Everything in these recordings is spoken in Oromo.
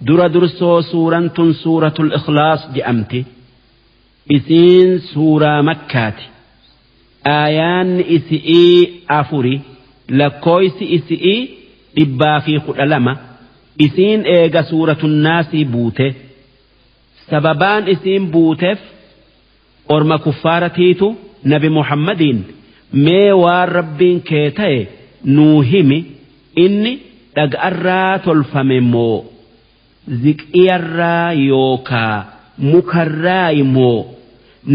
Dura dursoo suuraan tun Suuratul Ikhlaas je'amti. Isiin suuraa Makkaati. Aayaanni isi'ii 4, lakkooysi isi'ii 112. Isiin eega Suuratun Naasii buute. Sababaan isiin buuteef orma kuffaaratiitu Nabi Muhammadiin, mee waan Rabbiin kee ta'e nuu himi, inni dhaga'arraa tolfame moo ziqiyarraa yookaa mukarraayi moo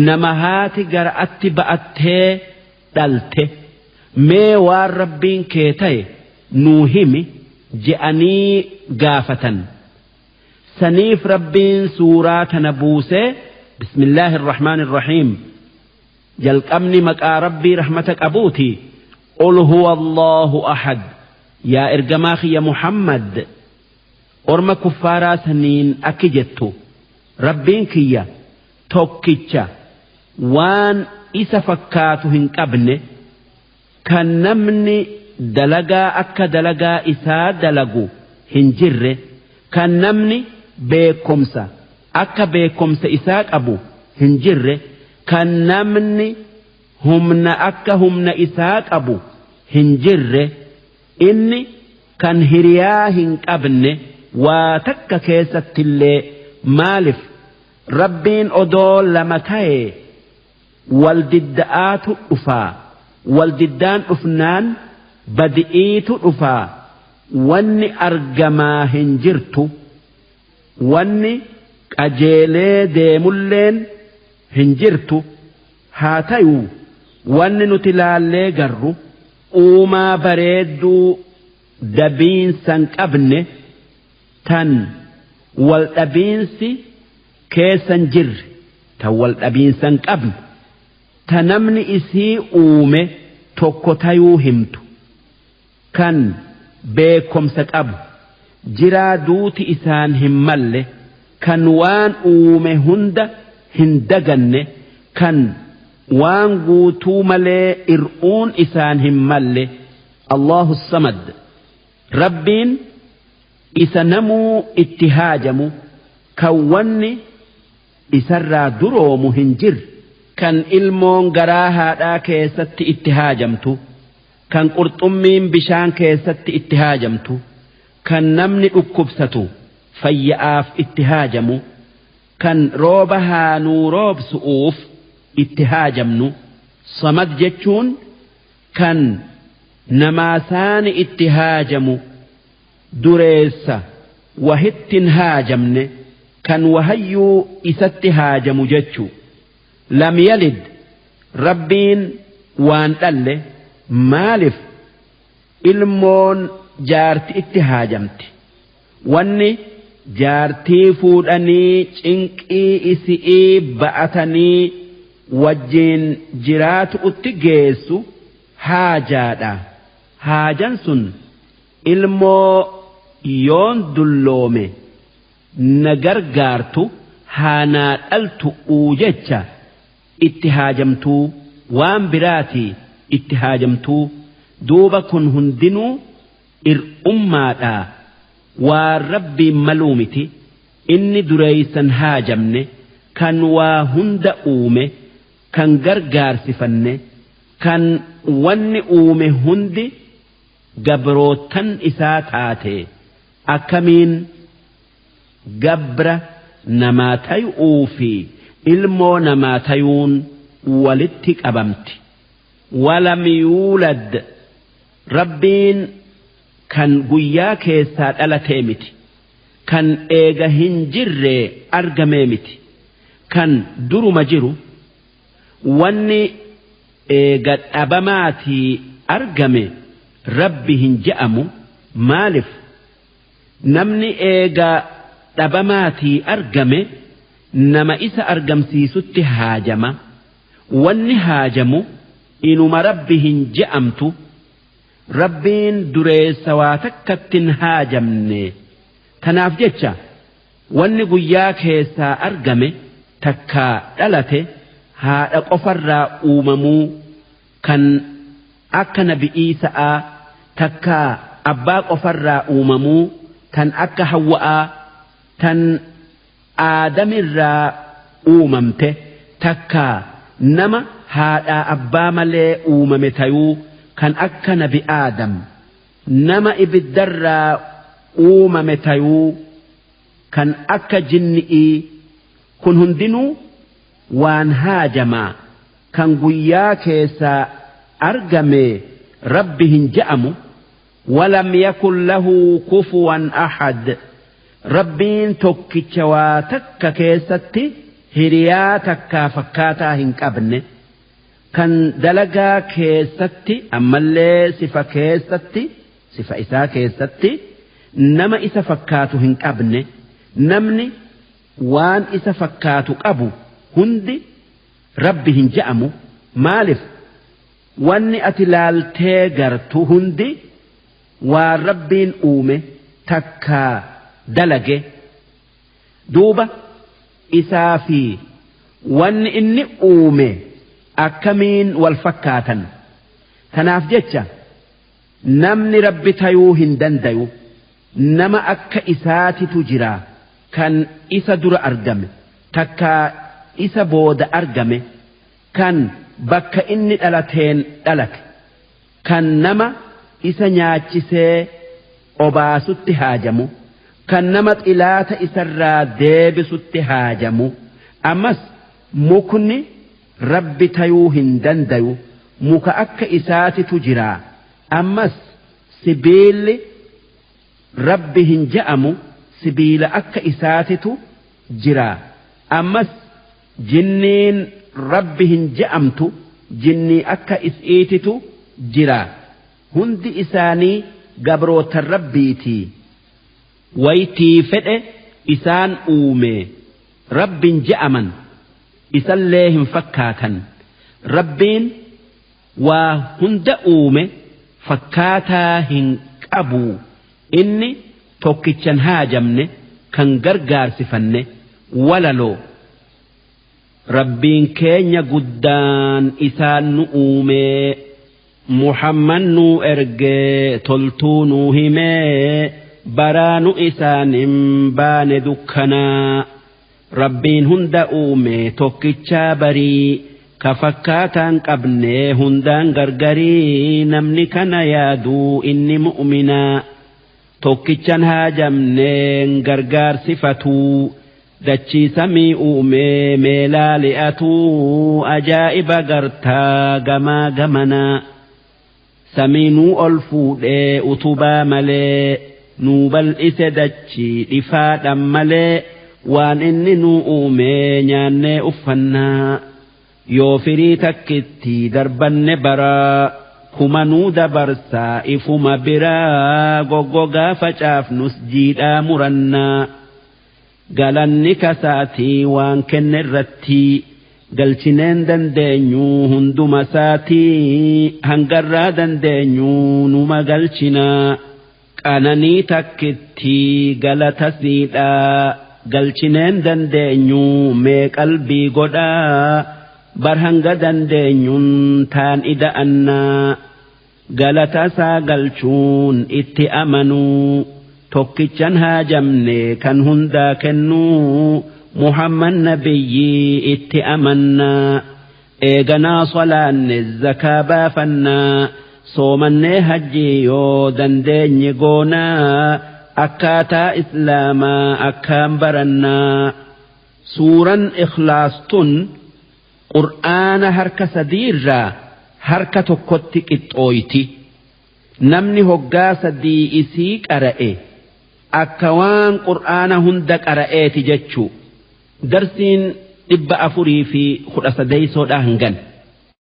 nama haati gara'atti ba'attee dhalte, mee waan Rabbiin kee ta'e nuu himi je'anii gaafatan. Saniif Rabbiin suuraa tana buusee. Bismillaahi irrahmaani irrahiim. Jalqabni maqaa Rabbii rahmata qabuuti. Qul huwa Allahu ahad. Yaa ergamaa kiyya Muhammad, orma kuffaaraa saniin akki jettu: Rabbiin kiyya tokkicha waan isa fakkaatu hin qabne, kan namni dalagaa akka dalagaa isaa dalagu hin jirre, kan namni beekkomsa akka beekkomsa isaa qabu hin jirre, kan namni humna akka humna isaa qabu hin jirre, inni kan hiriyaa hin qabne waa takka keessattillee. Maalif Rabbiin odoo lama tayee wal didda'aatu dhufaa, wal diddaan dhufnaan badi'iitu dhufaa, wanni argamaa hin jirtu, wanni qajeelee deemulleen hin jirtu. Haa tayuu wanni nuti laallee garru uumaa bareedduu dabiinsan qabne, tan wal dhabiinsi keessan jirre, tan wal dhabiinsan qabne, ta namni isii uume tokko tayuu himtu, kan beekkomsa qabu, jiraa duuti isaan hin malle, kan waan uume hunda hin daganne, kan waan guutuu malee ir'uun isaan hin malle, Allahu Samad. Rabbiin isa namuu itti haajamu, kan wanni isarraa duroomu hin jirre, kan ilmoon garaa haadhaa keessatti itti haajamtu, kan qurxummiin bishaan keessatti itti haajamtu, kan namni dhukkubsatu fayya'aaf itti haajamu, kan rooba haanuu roobsu'uuf itti haajamnu. Samad jechuun kan namaasaani itti haajamu, dureessa wahittin haajamne, kan wahayyuu isatti haajamu jechu. Lam yalid, Rabbiin waan dhalle. Maalif ilmoon jaarti itti haajamti? Wanni jaartii fuudhanii cinqii isi'ii ba'atanii wajjiin jiraatu'utti geessu haajaadha. Haajan sun ilmoo yoon dulloome na gargaartu haa naa dhaltu'uu jecha itti haajamtuu, waan biraatii itti haajamtuu. Duuba kun hundinuu ir'ummaadhaa, waan Rabbiin maluu miti. Inni dureeysan haajamne, kan waa hunda uume, kan gargaarsifanne, kan wanni uume hundi gabroottan isaa taate, akkamiin gabra namaa tayu'uu fi ilmoo namaa tayuun walitti qabamti? Walam yuulad, Rabbiin kan guyyaa keessaa dhalatee miti, kan eega hin jirree argamee miti, kan duruma jiru. Wanni eega dhabamaatii argame Rabbi hin je'amu. Maalif namni eega dhabamaatii argame nama isa argamsiisutti haajama? Wanni haajamu inuma Rabbi hin je'amtu. Rabbiin dureessa waa takkattin haajamne. Tanaaf jecha wanni guyyaa keessaa argame takkaa dhalate haadha qofarraa uumamuu, kan akka nabi Iisa'aa, takkaa abbaa qofarraa uumamuu, kan akka Hawwa'aa. Tan aadamirraa uumamte takkaa nama haadhaa abbaa malee uumame tayuu kan akka nabi aadam, nama ibiddarraa uumame tayuu kan akka jinni'ii, kun hundinuu waan haajamaa kan guyyaa keessaa argame rabbi hin je'amu. Walam yakun lahu kufuwan ahad, rabbiin tokkicha waa takka keessatti hiriyaa takkaa fakkaataa hin qabne, kan dalagaa keessatti ammallee sifa keessatti, sifa isaa keessatti nama isa fakkaatu hin qabne. Namni waan isa fakkaatu qabu hundi rabbi hin je'amu. Maalif? Wanni ati laaltee gartu hundi waan rabbiin uume takkaa dalage. Duuba isaa fi wanni inni uume akkamiin wal fakkaatan? Tanaaf jecha namni rabbi tayuu hin dandayu. Nama akka isaatitu jira kan isa dura argame takkaa isa booda argame, kan bakka inni dhalateen dhalate, kan nama isa nyaachisee obaasutti haajamu, kan nama xilaata isarraa deebisutti haajamu. Ammas mukni rabbi tayuu hin dandayu, muka akka isaatitu jira. Ammas sibiilli rabbi hin je'amu, sibiila akka isaatitu jira. Ammas jinniin rabbi hin je'amtu, jinnii akka is'iititu jira. Hundi isaanii gabrootan rabbiitii. Waytii fedhe isaan uume rabbin je'aman, isallee hin fakkaatan. Rabbiin waa hunda uume fakkaataa hin qabu. Inni tokkichan haajamne kan gargaarsifanne. Walaloo rabbiin keenya guddaan isaan nu uumee, Muhammad nu ergee, toltuu nu himee, baraa nu isaan hin baane dukkanaa. Rabbiin hunda uume tokkichaa barii, ka fakkaataan qabne hundaan gargarii. Namni kana yaaduu inni mu'minaa. Tokkichan haajamneen gargaarsifatuu, dachii samii uume meelaa li'atuu, ajaa'iba gartaa gamaa gamanaa. Samiinuu ol fuudhee utubaa malee, nuu bal'ise dachii dhifaadhan malee. Waan inni nuu uume nyaannee uffannaa, yoo firii takkitti darbanne baraa kumanuu dabarsaa ifuma biraa. Goggogaa facaafnus jiidhaa murannaa, galanni kasaatii waan kenne irratti galchineen dandeenyuu hunduma isaatii, hangarraa dandeenyuu numa galchinaa. Qananii takkitti galata siidhaa galchineen dandeenyuu, mee qalbii godhaa bar hanga dandeenyuun taan ida'annaa. Galata isaa galchuun itti amanuu, tokkichan haajamne kan hundaa kennuu, Muhammad nabiyyii itti amannaa. Eeganaa salaanne, zakaa baafannaa, soomannee, hajjii yoo dandeenye goonaa, akkaataa islaamaa akkaan barannaa. Suuran ikhlaas tun qur'aana harka sadiirraa harka tokkotti qixxooyti. Namni hoggaa sadii isii qara'e akka waan qur'aana hunda qara'eeti jechuu. Darsiin 413dha hangan.